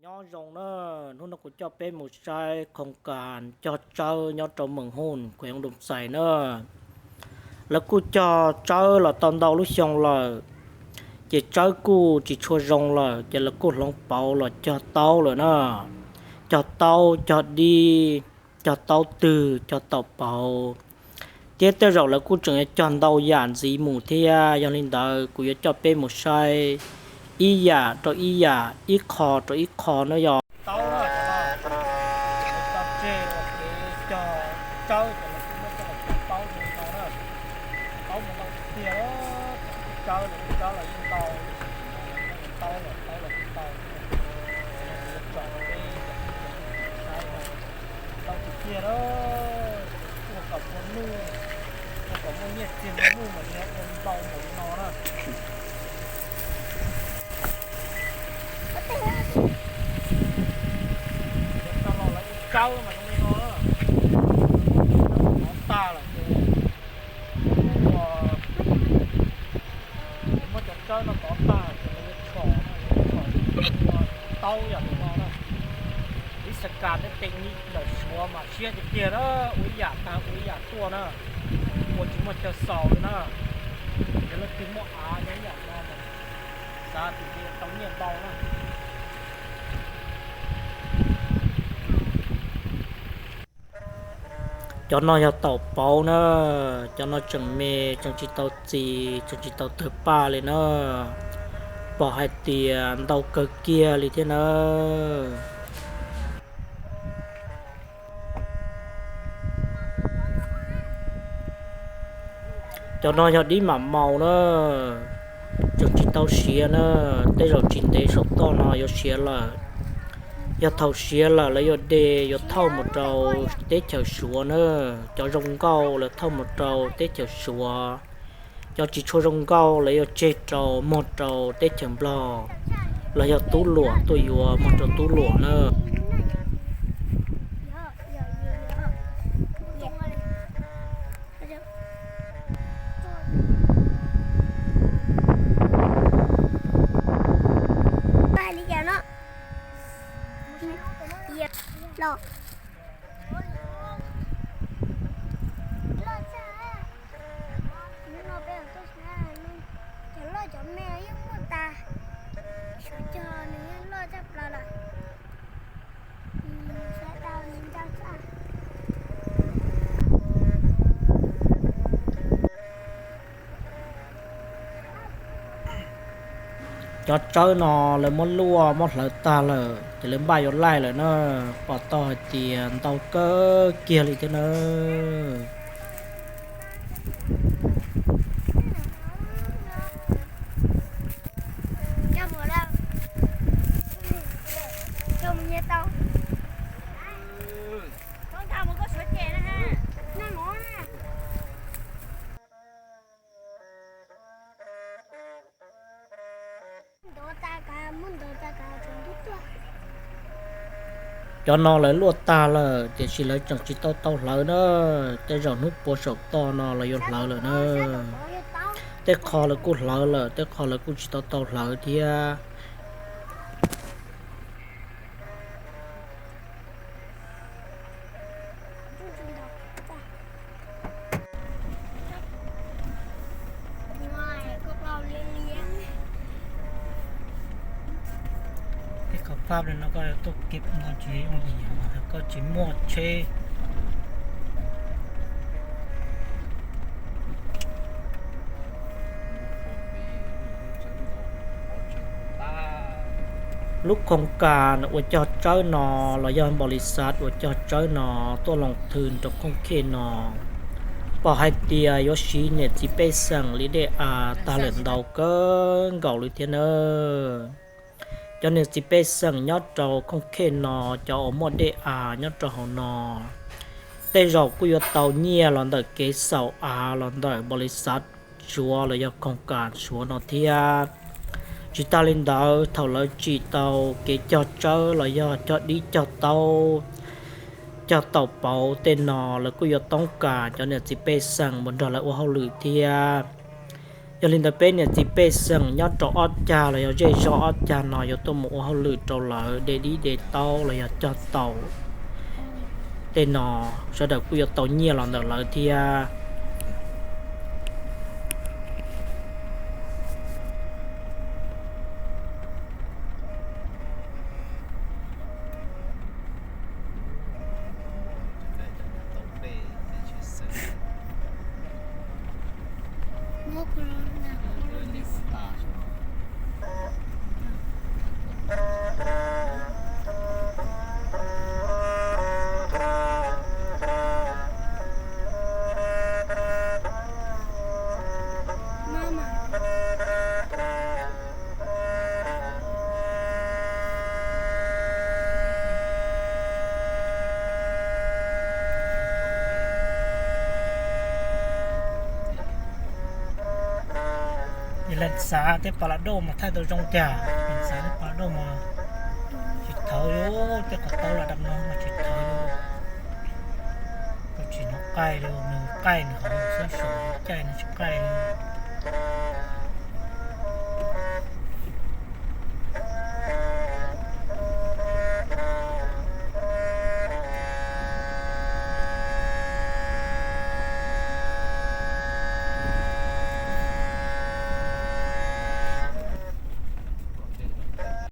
Nyob zoo na, hnub no kuv coj peb mus saib khoo kas cog tsawb nyob rau Meem Hooj, khuem Doo Xais na. Lawv kuj cog tsawb los tau ntau lub xyoo lawm, ces tsawb kuj tsis tshua zoo lawm, ces lawv kuj hloov pauv los cog taub lawm na. Cog taub, cog dib, cog taub twg, cog taum pauv, thiab tej zaum lawv kuj tseem yuav cog ntau yam ntxiv mus thiab. Yog li ntawd kuv yuav coj peb mus saib ib yam rau ib yam, ib qho rau ib qho na. Yog taub, cog tsawb ces lawv kuj muab coj los cog taub zoo no na. Taub mas ntau tiag, tsawb los tsawb los yeej ntau, taub los taub los yeej ntau. Tsom peb saib, ntau tiag tiag na. Ua kom muaj nuj, ua kom muaj nyiaj txiag muaj nuj mas yog ua ntau npaum li no na. Cov no lawv ua tsawb mas zoo li no na. Tov tag lawm ces ua, muab cov tsawb no tov tag ces lawv yuav tsom, tsom ua taub yam li no na. Ib xas kas tej teem li ntawm Suav mas siab tiag tiag na, ua ib yam tag ua ib yam tuaj na, ua tsis muaj chaw xaus li na. Yog leej twg muaj av zoo ib yam no mas xav tias yuav tau nyiaj ntau na. Cov no yog taum pauv na, cov no tseem me, tseem tsis tau txi, tseem tsis tau tawg paj li na. Pom hais tias ntau kawg kiag li thiab na. Cov no yog dib mam maus na, tseem tsis tau siav na, tej zaum tsis ntev saum toj no yuav siav lawm. Yog thaum siav lawm lawv yuav de, yuav thauj mus rau teb chaws Suav na. Cov zoo nkauj lawv thauj mus rau teb chaws Suav, cov tsis tshua zoo nkauj lawv yuav tseg rau muag rau teb chaws Nplog, los yog tub luam tuaj yuav muag rau tub luam na. Cov loj cov me yeej muaj tas, suav cog nws yeej loj tshaj plaws lawm. Cov tsawb no lawv muab luaj muab hlawv tag lawm ces lawv npaj yuav laij lawm na. Pom tau hais tias ntau kawg kiag li thiab na. Cov no lawv luaj tag lawm tiam sis lawv tseem tsis tau tau hlawv na. Tej zaum hnub puav saum toj no lawv yuav hlawv lawm na. Tej qho lawv kuj hlawv lawm, tej qho lawv kuj tsis tau tau hlawv thiab. Ib qho pab li no koj tuaj kib no tsis yooj yim, koj tsis muaj tsheb. Lub khoos kas uas cog tsawb no los yog npaus lis xav uas cog tsawb no tuaj loos thw rau khooj khej no, pom hais tias yuav siv niam txiv pej xeem li dej av tag lawm ntau kawg nkaus li thiab na. Cov niam txiv pej xeem nyob rau khooj khej no, cov uas muaj dej av nyob rau hauv no, tej zaum kuj yuav tau nyiaj los ntawm kev xaus av los ntawm npaus lis xav Suav los yog khoos kas Suav no thiab. Tsis tas li ntawd, thaum lawv tsim tau kev cog tsawb los yog cog dib cog taub, cog taum pauv tej no, lawv kuj yuav toob kas cov niam txiv pej xeem mus nrog lawv ua hauj lwm thiab. Yog li ntawd peb niam txiv pej xeem nyob rau ob cag los yog zej zog ob cag no yuav tuaj mus ua hauj lwm rau lawv de dib de taub los yog cog taus tej no, sawv daws kuj yuav tau nyiaj los ntawm lawv thiab. Leej xav tej pas las dauj mas thaij tau zoo cas, leej xav tej pas las dauj mas tsis thawv li, tej qhov taub las dam no mas tsis thawv li. Koj tsis hnov qaij li, nws qaij nws hauv xwb, saum caij nws tsis qaij li.